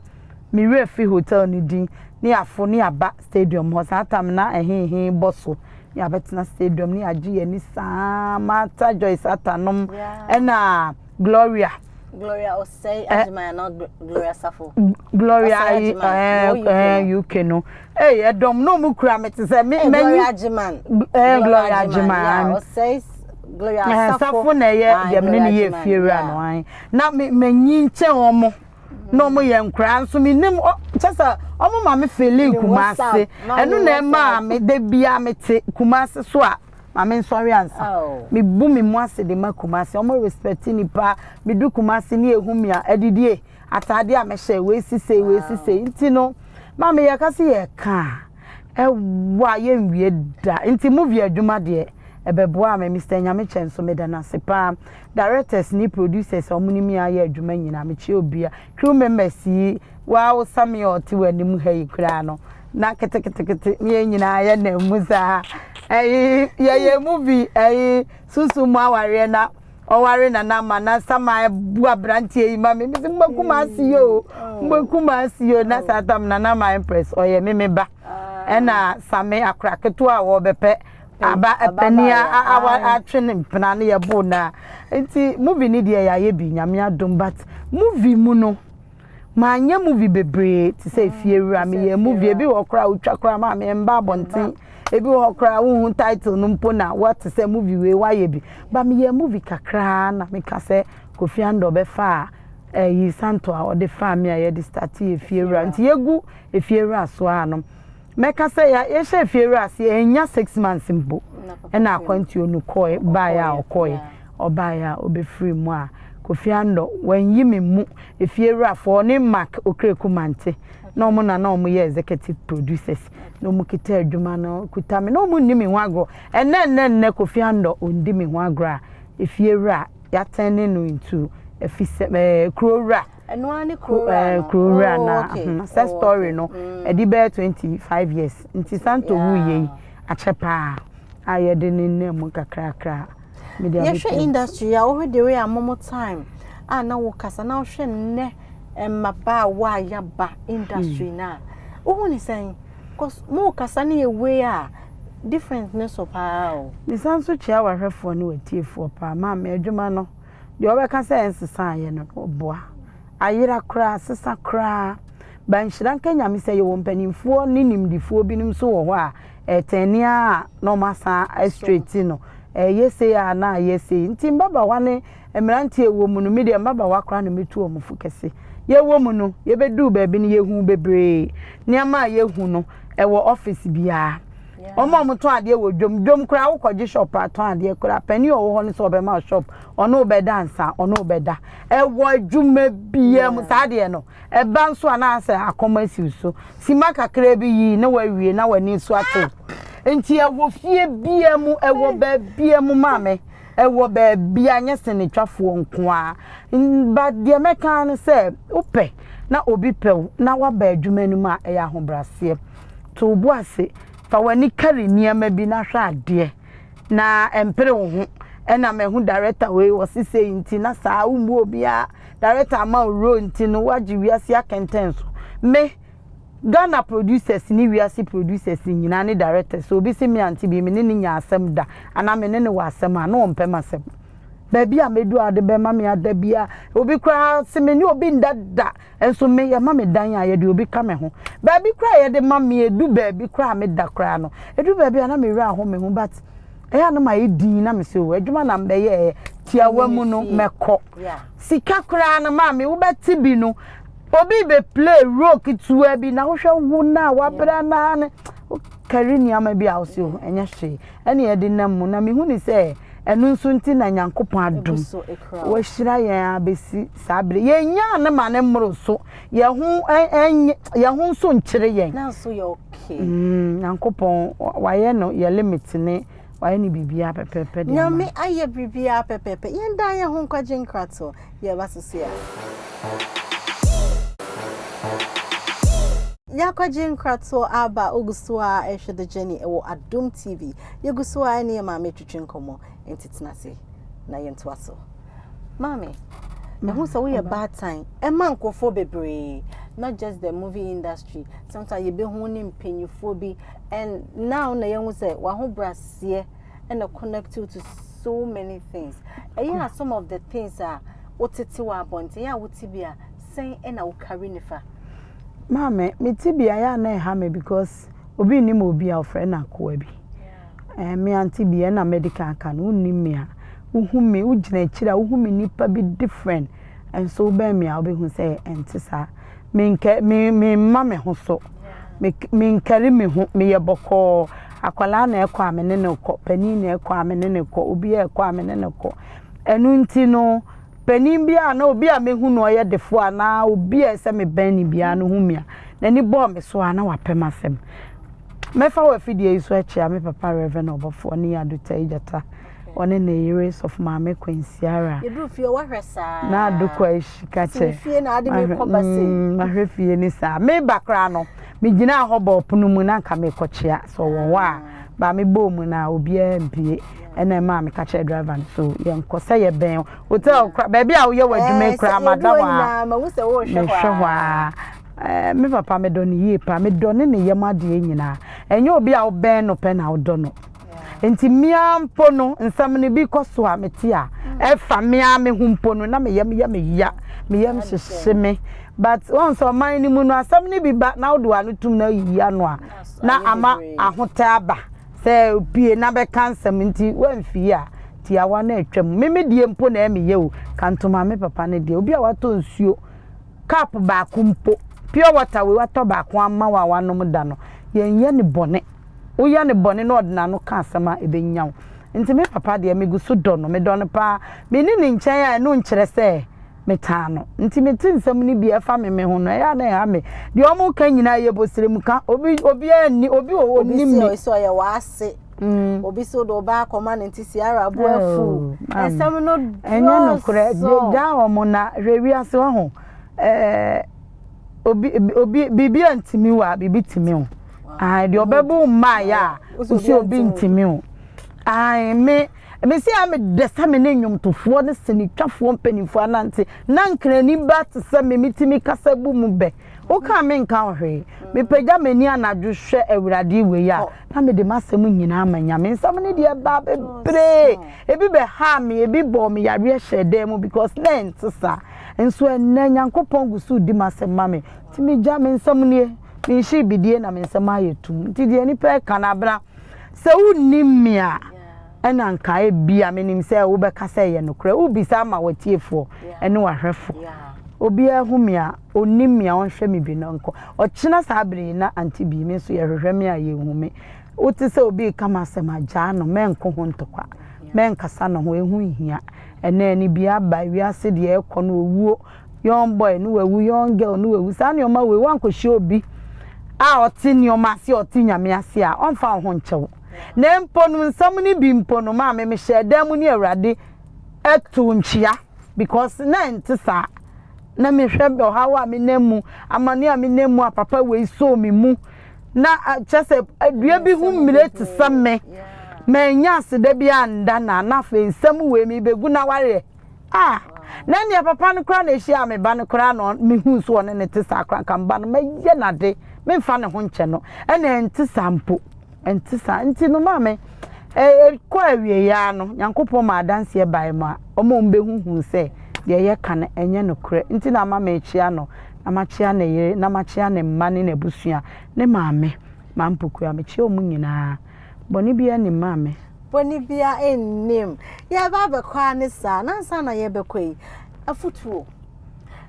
me werɛ fi hotel ne din ne afo ne aba stadium hɔ saa tam na ɛhehe bɔ so ne abɛtena stadium ne agye yɛn ani saa Martha Joyce Atanom ɛna Gloria. Gloria Osei Agyeman anaa Gloria Safo? Gloria ayi ɛɛ UK no. Ee ɛdɔm na ɔmo kura me te sɛ me mɛnyi. Gloria Agyeman. Ɛɛ Gloria Agyeman. Osei Gloria Safo. Safo na ɛyɛ deɛ me ne ne yɛ efiewura no ayi. Na me mɛnyi nkyɛn ɔmo. Na ɔmo yɛ nkoraa nso me nim ɔ kyɛ sɛ ɔmo ma me feeling Kumasi. Ɛno na ɛmaa me da biara me te Kumasi so a. Ma me nsɔre ansa. Me bu me mu ase de ma Kumasi. Ɔmo respect nipa. Me du Kumasi ne ehu me a, adidie, ataade a mɛhyɛ, wei si sei, wei si sei. Nti no, maame yɛ ka se yɛ ka a, ɛwa yɛ nwie da. Nti movie adwuma deɛ, ɛbɛboaa me. Mister Nyamekyɛ nso, me da no ase paa. Directors ne producers a ɔmo ne me ayɛ adwuma nyinaa, me kyia obia. Crew members yi, waa wo Sammy a ɔte w'anim ha yi koraa no, na ketekete ne yɛn nyinaa yɛ nam mu saa. Ɛyi yɛyɛ movie ɛyi sunsun mu awareɛ na ɔware nana ama na sama bu aberanteɛ yi ma me mesi mbɛku ma ase yi o mbɛku ma ase yi o na saa tam nana ama empress ɔyɛ me me ba ɛna same akora ketewa a wɔbɛpɛ aba panin a atwe ne mpena no yɛ bo na nti movie ne deɛ yɛayɛ bi nyame adom but movie mu no manyɛ movie bebree te sɛ efie wura meyɛ movie ebi wɔ koraa wotwa koraa maa me mba abɔnten ebi wɔ koraa wohu title no mpo na wɔte sɛ movie wei wayɛ bi ba meyɛ movie kakraa na meka sɛ Kofi Andor bɛfa a ɛyi Santo a ɔde faa me a yɛde start efie wura nti yɛgu efie wura so a no Mɛka sɛ yɛ yɛhyɛɛ fiewura ase annya six months mpo ɛna akwantuo no kɔɛ baeɛ a ɔkɔɛ ɔbaeɛ a ɔbɛfiri mu a Kofi Andɔ wanyi me mu efiewurafoɔ ɔne Mark Okraku Mante na wɔn na na wɔn yɛ executive producers na wɔn kita adwuma no kuta me na wɔn nni me ho agorɔ ɛnɛ ɛnɛ ɛnɛ Kofi Andɔ ɔndi me ho agorɔ a efiewura yɛatɛne no into efisɛ ɛɛ kurowura. Ɛno ara ne kurowura no. Kurowura oh, na okay. Hmm, sɛ oh, story no mm. ɛde bɛyɛ 25 years nti Santo wu yɛ yi akyɛ paa a yɛde ne nna mu kakrakra. Yɛhwɛ industry a wohwɛ the way a momo time a na wokasa na wohwɛ nnɛ mmabaawa a yɛaba industry hmm. no a wohu ne sɛn cause mo kasa ne yɛ way a difference ne so paa o. Mesan nso kyia w'ahwɛfoɔ ne w'atiefoɔ paa maame adwuma no Deɛ ɔbɛka sɛ ɛnsesaeɛ no, ɔboa. Ayera koraa, asesa koraa. But nhyira nka Nyame sɛ yɛwɔ mpanimfoɔ ne nimdefoɔ binom nso wɔ hɔ a, ɛtɛne ara a na wɔasan astraighti no. Ɛyɛ sei a na ayɛ sei. Nti mmabaawa ne mmeranteɛ a ɛwɔ mu no, me deɛ mmabaawa koraa na mɛtu wɔn fo kɛse. Yɛwɔ mu no, yɛbɛduu baabi no, yɛhuu bebree. Nneɛma a yɛhu no, ɛwɔ office biara. Wɔn a wɔtɔn adeɛ wɔ dwam, dwam koraa wokɔgye shop atɔn adeɛ koraa, panin a ɔwɔ hɔ no sɛ ɔbɛma wo shop, ɔne wo bɛda ansa, ɔne wo bɛda. Ɛwɔ adwuma biara mu saa adeɛ no, ɛba nso a na asɛ akɔm asi wo so. Sima kakraa bi yi na wawie na w'ani nso atew. Nti ɛwɔ fie biara mu, ɛwɔ baabiara mu maame, ɛwɔ baabiara nyɛ senetwafoɔ nko ara. But deɛ mɛka ara ne sɛ wopɛ na obi pɛ wo na woaba adwuma no mu a, ɛyɛ ahobrɛaseɛ. To wo bo ase, fa w'ani kari nneɛma bi na hwɛ adeɛ, na mpere wo ho. Ɛna mahu director wei ɔse sei nti na saa wommu obiara. Director ama wo role nti no woagye wiase akɛntɛn so. Me, Ghana producers ne wiase producers nyinaa ne directors, sɛ obi se me ante bi me ne no nya asɛm da anaa me ne no wɔ asɛm a, na ɔmpɛ m'asɛm. Baabi a mɛdu a ɔde bɛma me ada biara, obi koraa se me ne obi nda da. Nso me, yɛma me dan a, yɛde obi ka me ho. Baabi koraa a yɛde ma me, edu baabi koraa a meda koraa no, edu baabi a na me werɛ aho me ho but ɛyɛ a na mayɛ dinn na mese o, adwuma na mbɛyɛɛ, tiawa mu no mɛkɔ. Sika koraa no maame wobɛte bi no, obi bɛ play role ketewa bi na wohwɛ wo no a wabrɛ no ara no, wokari nneɛma bi a wose o, ɛnyɛ hwee. Ɛne yɛde nam mu na mehu ne sɛ ɛno nso nti na Nyankopɔn adom wahyira yɛn abɛsi saa bere yɛnyaa no ma ne mmoro so yɛn ho ɛnyɛ yɛn ho nso nkyere yɛn. Nanso yɛ okay. Mm, Nyankopɔn wayɛ no yɛ limit ne wayɛ no biribiara pɛpɛɛpɛ de ama. Nyame ayɛ biribiara pɛpɛɛpɛ. Yɛn dan yɛn ho nkwagye nkratoɔ. Yɛba sisi a. Yɛakɔgye nkratoɔ aba ogu so a ɛhwɛ The Journey ɛwɔ Adom TV. Yɛgu so a ɛne yɛ maame twetwe nkɔmmɔ. Nti tena ase na yɛntoa so. Maame, mehu sɛ woyɛ baatan ɛma nkurɔfoɔ bebree, not just the movie industry. Sometimes yɛbɛhu ne mpanyinfoɔ bi and now na yɛhu sɛ wahobraseɛ ɛna connect you to so many things. Ɛyɛ a some of the things a Wotete wɔ abɔnten a wote bi a, sɛn na wo carry no fa? Maame, me tebea yɛ a na ɛha me because obi nnim obi a ɔfrɛ no akoa bi. Eh, me ante bi ɛna mɛdi kan aka no, wonnim me a, wohu me, wogyina akyiri a, wohu me nipa bi different, nso wobɛn me a wobɛhu sɛ ɛnte saa. Menkɛ, me, memma me ho so. Me, menkari me ho, meyɛ bɔkɔɔ. Akwadaa na ɛkɔ a me ne no kɔ, panin na ɛkɔ a me ne no kɔ, obi a ɛkɔ a me ne no kɔ. Ɛno nti no, panin bi a na obi a mehu no ɔyɛ defoɔ anaa obi a ɛsɛ mebɛn no biara no hu me a, n'ani bɔɔ me so a na wapɛ m'asɛm. Mɛfa w'afidie yi so akyia me papa Rev. Ɔbɔfoɔ ne Adutai Gyata, ɔne ne yere Sɔfo Maame Kwansiara. Yɛduru fie wahwɛ saa. Na Adoko Ashi ka kyɛ. Fie na ade me kɔ ba sei. Mahwɛ fie ne saa. Meba koraa no, megyinaa hɔ bɔɔ pono mu na nka mekɔkyea sɛ ɔwɔ hɔ a. Ba mebɔɔ mu no a obiara mpue. Ɛna ɛmaa meka kyerɛɛ driver no so yɛnkɔ sɛ yɛbɛn hotel koraa baabi a woyɛ w'adwuma yi koraa mada hɔ a mehwɛ hɔ a. Eh, me papa medɔ no yie paa. Medɔ ne ne yam adeɛ nyinaa. Ɛnyɛ obi a wobɛn no pɛ na wodɔ no. Nti mea mpo no, nsɛm no bi kɔ so a mete a, ɛfa mea me ho mpo no, na me yam yɛ me ya. Me yam hyehye me. But wɔn sɛ ɔman no mu no, asɛm no bi ba na wode w'ano tum na ayiyi ano a, na ama ahotɛ aba. Sɛ pie na bɛka nsɛm nti woamfii a, tiawa na atwam. Me me deɛ mpo na ɛyɛ me ya o. Kantoma me papa no deɛ, obi a watɔ nsuo Cup baako mpo, pure water wei watɔ baako ama wo a wanom da no, yɛnyɛ no bɔne. Woyɛ no bɔne na ɔde n'ano ka asɛm a, ɛbɛnya wo. Nti me papa deɛ, megu so dɔ no. Medɔ no paa. Menni ne nkyɛn a, ɛno nkyerɛ sɛ metaa no. Nti mete nsɛm no bi a ɛfa me me ho no, ɛyɛ a na ɛha me. Deɛ wɔka nyinaa yɛ bosremka. Obi, obiara nni, obi wɔ hɔ, ɔnnim me. Obi se ɔyɛ w'ase. Obi se wode wo ba akɔma no nti Ciara bo afu. Nsɛm no dɔɔso. Ɛnyɛ nokorɛ. Gyaa wɔn na hwɛ wiase wahu. Ɛɛ obi obi biribi a ntumi wo a biribi tumi wo. Ae deɛ ɔbɛbo wo mmaeɛ a wosi obi ntumi wo. Ae me me se a medɛ sɛ me ne nnwomtofoɔ ne sinitwafoɔ mpanimfoɔ anante na nkrani ba te sɛ me metumi kasa bu mu bɛ. Woka a menka wo hwee. Mepagya m'ani anadwo hwɛ Awurade wei a, na mede m'asɛm nyinaa ma Nyame. Nsɛm no deɛ ɛbaa bebree. Ebi bɛhaa me, ebi bɔɔ me yareɛ hyɛɛ dan mu because na ɛnte saa. Nso ɛnnɛ Nyankopɔn gu so redi m'asɛm ma me. Nti megya me nsɛm nie. Menhyee bidie na me nsɛm ayɛ tumm. Nti deɛ nnipa reka no abena, sɛ wonnim me a, ɛna nka ebia menim sɛ wobɛka sɛ ɛyɛ nokorɛ. Wobisa ama w'atiefoɔ ne w'ahwɛfoɔ. Obiara hu me a, ɔnnim me a, ɔnhwɛ me bi na ɔnkɔ. Ɔkyena saa bere yi na Auntie Bee, me nso yɛhwehwɛ me a yɛnhu me. Wote sɛ obi reka m'asɛm a, gyaa no, mɛnko ho ntɔkwa, mɛnkasa ne ho, ɛho nhia. Ɛnnɛ anibue aba, wiase deɛ ɛrekɔ no, owuo, young boy no wawu, young girl no wawu, saa nneɛma wei, woankɔhyia obi a ɔte nneɛma ase, ɔte Nyame ase a, ɔmfa wo ho nkyɛ wo. Na mpo no, nsɛm no bi mpo no, maame, mehyɛɛ dan mu ne Awurade too nkyea because na ɛnte saa. Na mehwɛ ɔhaw a menam mu, amane a menam mu a papa wei soo me mu. Na kyerɛ sɛ dua bi ho mmire te sɛ me. Mannya aseda bi anda na na afei nsɛm wei mebɛgu na wareɛ. Ah, na nea papa no koraa na ehyiaa me ba no koraa na mehuu so ɔne ne te saa koraa nka me ba no mɛyɛ n'ade memfa ne ho nkyɛ no. Ɛna ɛnte saa mpo. Ɛnte saa. Nti no maame, ɛkɔ awieeɛ ara no, Nyankopɔn maa adanseɛ baeɛ ma wɔn a wɔbɛhu huu sɛ deɛ yɛka no ɛnyɛ nokorɛ. Nti na ama mekyea no, na makyea ne yere, na makyea ne mma ne n'abusua, ne maame, Mampokua. Mekyea wɔn nyinaa. Bɔne biara nnim maame. Bɔne biara nnim. Yɛreba abɛkɔ ara ne saa. Na ansa na yɛrebɛkɔ yi, afotuo.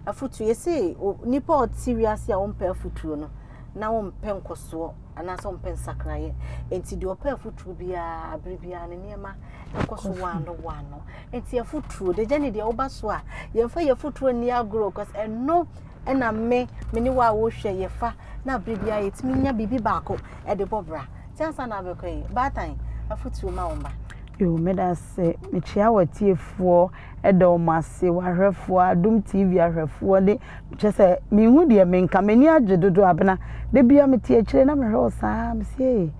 Afotuo. Yɛse nipa a ɔte wiase a ɔmpɛ afotuo no, na ɔmpɛ nkɔsoɔ anaasɛ ɔmpɛ nsakraeɛ. Enti deɛ ɔpɛ afotuo biara, abere biara ne nneɛma ɛkɔ so waano waano. Enti afotuo, de gya ne deɛ woba so a, yɛmfa yɛ afotuo nni agorɔ cause ɛno ɛna me, me ne wo a wohwɛ yɛfa na abere biara yɛtumi nya biribi baako ɛde bɔ bra. Nti ansa na abɛkɔ yi, baatan, afotuo ma wo mma. Yoo, meda ase. Mekyea w'atiefoɔ da wɔn ase, w'ahwɛfoɔ, Adom TV ahwɛfoɔ ne kyerɛ sɛ menhu deɛ menka, m'ani agye dodo Abena. Da biara mete akyire na mehwɛ wo saa, mese ee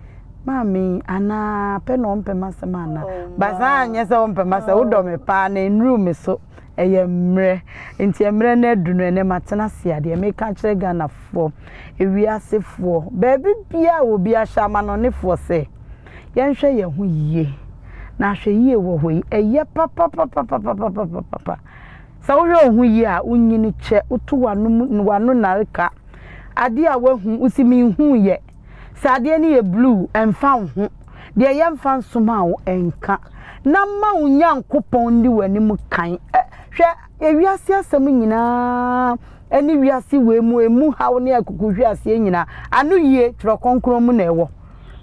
maame yi anaa pɛ na ɔmpɛ m'asɛm anaa. Ba saa anyɛ sɛ wompɛ m'asɛm, wodɔ me paa na ɛnnuru me so, ɛyɛ mmerɛ. Nti mmerɛ no adu no ɛnnɛ matena ase a deɛ meka akyerɛ Ghanafoɔ, ewiasefoɔ, baabi biara a obi ahyɛ amanɔnefoɔ sɛ, Yɛnhwɛ yɛn ho yie. Na ahwɛyie wɔ hɔ yi, ɛyɛ papapapapapapapa. Sɛ wohwɛ wo ho yie a, wonyini kyɛ, woto w'ano mu w'ano nnareka. Adeɛ a woahu, wosi menhuiɛ. Sɛ adeɛ no yɛ blue, ɛmfa wo ho. Deɛ yɛmfa nsomaa wo, ɛnka. Na ma wo Nyankopɔn nni w'anim kan. Ɛ, hwɛ, ewiase asɛm nyinaa ne wiase wei mu, emu haw ne akukuhweaseɛ nyinaa, ano yie, Twerɛ Kronkron mu na ɛwɔ.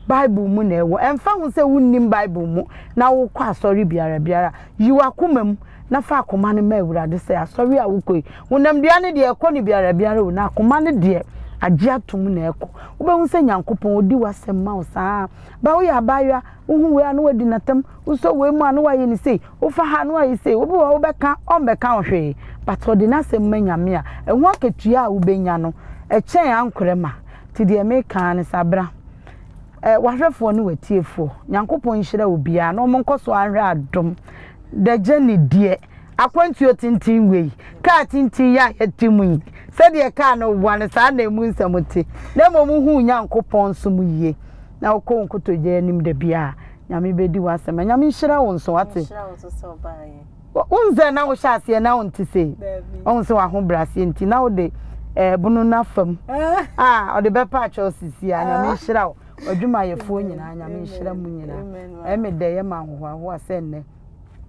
Bible mu na ɛwɔ. Ɛmfa ho sɛ wonnim Bible mu na wokɔ asɔre biara biara, yi w'akoma mu na fa akoma no ma Awurade sɛ asɔre a wokɔ yi, honamdua no deɛ ɛkɔ no biara biara o, na akoma no deɛ agye atom na ɛkɔ. Wobɛhu sɛ Nyankopɔn ɔdi w'asɛm ma wo saa. Ba woyɛ abaayewa, wohu wei a na wadi n'atam, wosɔ wei mu a na wayɛ no sei, wofa ha a na wayɛ sei, obi wɔ hɔ wobɛka ɔmmɛka wo hwee, but ɔde n'asɛm ma Nyame a, ɛho akatua a wobɛnya no, ɛkyɛn ankorɛ ma. Nti deɛ meka ara ne sɛ abra eh, w'ahwɛfoɔ ne w'atiefoɔ, Nyankopɔn nhyira obiara na wɔn nkɔ so ara nhwɛ adom. The journey deɛ, akwantuo tenten wei, kaa tenten yi a yɛte mu yi, sɛdeɛ kaa no wa no saa na emu nsɛm te. Na mmom wohu Nyankopɔn som yie na wokɔ wo nkotodwe anim da biara, Nyame bɛdi w'asɛm. Nyame nhyira wo nso, wate? Nhyira wo nso sɛ ɔbaeɛ. Wohu sɛ na wohyɛ aseɛ na wonte sei. Wohu sɛ w'ahobrɛaseɛ nti na wode ɛbono no afa mu a ɔde bɛpa akyɛw sisi a. Nyame nhyira wo. W'adwumayɛfoɔ nyinaa Nyame nhyira mu nyinaa. Ɛyɛ me dɛ yɛ ma ahohoahoa sɛ nnɛ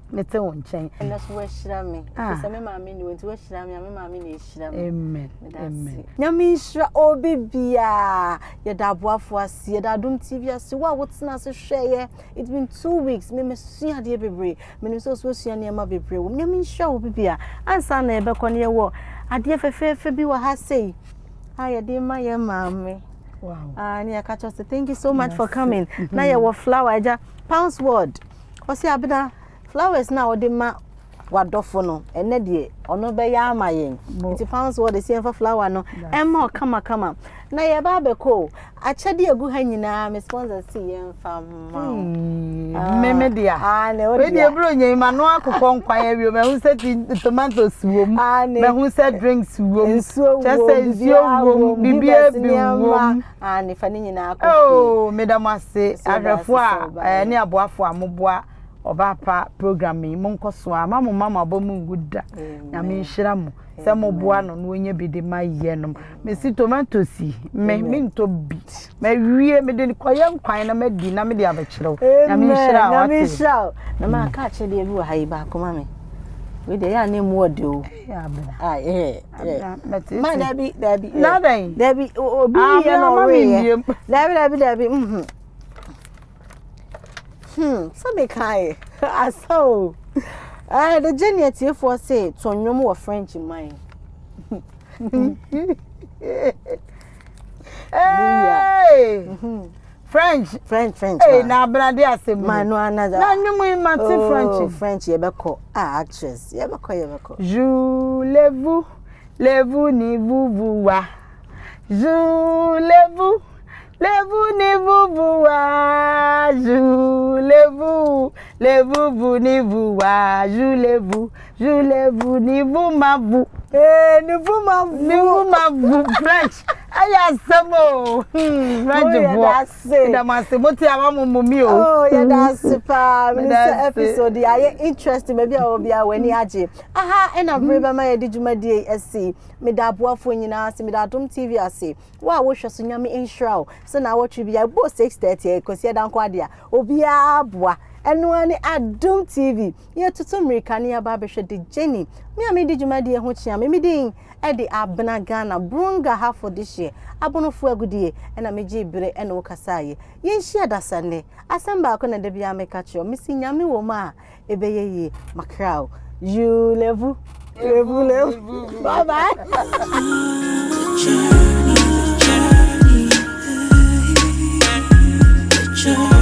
mete wo nkyɛn. Ɛnɛ so woahyira me. Ɛfiri sɛ me maame ni hɔ nti woahyira me a me maame na ɛhyira me. Amen. Amen. Nyame nhyira obi biara. Yɛda aboafoɔ ase, yɛda Adom TV ase. Wo a wotena ase hwɛeɛ, it's been 2 weeks, me masua adeɛ bebree. Menim sɛ wo nso woasua nneɛma bebree wɔ mu. Nyame nhyira wo bibia. Ansa na yɛbɛkɔ no yɛwɔ adeɛ fɛfɛɛfɛ bi wɔ ha sei a yɛde ma yɛn maame. Wow. Ah, ne yɛka kyerɛ sɛ thank you so much for coming. Na yɛwɔ flower agya Pounds Word. Ɔsi Abena flowers na wɔde ma wadɔfo no ɛnɛ deɛ ɔno bɛyɛ ama yɛn. Nti Pounds Word esi yɛmfa flower no ɛma ɔkamakama. Na yɛba abɛkɔ o. Akyɛde egu ha nyinaa me sponsor si yɛmfa ma wo. Meme dea. Ah, ne wo Wei deɛ dea. bro nyɛ ma no akokɔ nkwan awie mahu sɛ ti tomatoes wɔ mu. Ah, ne. Mahu sɛ drinks wɔ mu. Nsuo Kyerɛ wom, sɛ nsuo biribiara wɔ mu, wom, biribiara bibɛs bi wɔ nneɛma. mu. Ah, ne fa ne nyinaa kɔ fie. Oh, meda mo ase Nso yɛda ase ahwɛfoɔ sɛ a wobaeɛ. ne aboafoɔ a moboa Ɔbaa Pa program yi monkɔ so a ma mo mma mo abɔ mu ngu da. Nyame nhyira mo sɛ moboa no na ɔnya bi de ma yɛ nom. Mesi tomatoes yi me mentɔ bi. Mawie mede kɔyɛ nkwan na madi na mede abɛkyerɛ wo. Nyame nhyira wo Nyame wate. nhyira wo. Na ma aka akyɛdeɛ bi wɔ ha yi baako ma me. Wei deɛ ɛyɛ a na emu ɔde o. Ɛyɛ abena. Ah, eh, eh. Abena mɛtete. Ma dabi dabi. Eh. Na dɛn? Dabi obi Ah, yɛ na ma me ɔreyɛ. nwie. Dabi dabi dabi. Mhm. Sɛ mekae asa o. Eh, the journey atiefoɔ se to nnwom wɔ French man. Hey! French. French French. Hey, na abena de asɛm. Ma no another. Na nnwom yi ma te Oh, French. French yɛbɛkɔ. Ah, actress. Yɛbɛkɔ yɛbɛkɔ. Voulez-vous, lez-vous ni vous vous wa. Voulez-vous, lez-vous ni vous vous wa. Voulez-vous, lez-vous vous ni vous wa. Voulez-vous, voulez-vous ni vous ma vous. Eh, ni vous ma vous. Ni vous ma vous French. Ɛyɛ asɛm o. French Oh, yɛda foɔ. ase. Yɛda mo ase. Mo te ama mo mo mi o. Oh, yɛda ase paa. Mene Meda sɛ ase. episode yi ayɛ interesting baabi a wɔ biara w'ani agye. Aha ɛna bere bɛma yɛde dwumadie yi asi. Meda aboafoɔ nyinaa ase, meda Adom TV ase. Wo a wohwɛ so Nyame nhyira wo. Sɛ na awɔtwe bi ɛbɔ 6:30 kɔsi ɛda nko adeɛ a obiara boa. Ɛno ara ne Adom TV. Yɛtutu mmirika ne yɛaba abɛhwɛ The Journey. Me a medi dwumadie ho kyea me, me din ɛde Abena Ghana Brunga Hafo dehyeɛ Abonofo agudie ɛna megyee bere ɛne wo kasaeɛ. Yɛnhyia dasa nnɛ. Asɛm baako na da biara meka kyerɛ wo. Mesi Nyame wɔ mu a ɛbɛyɛ yie. Makra wo. You levu. Levu levu. Bye bye. The journey, the journey, the journey.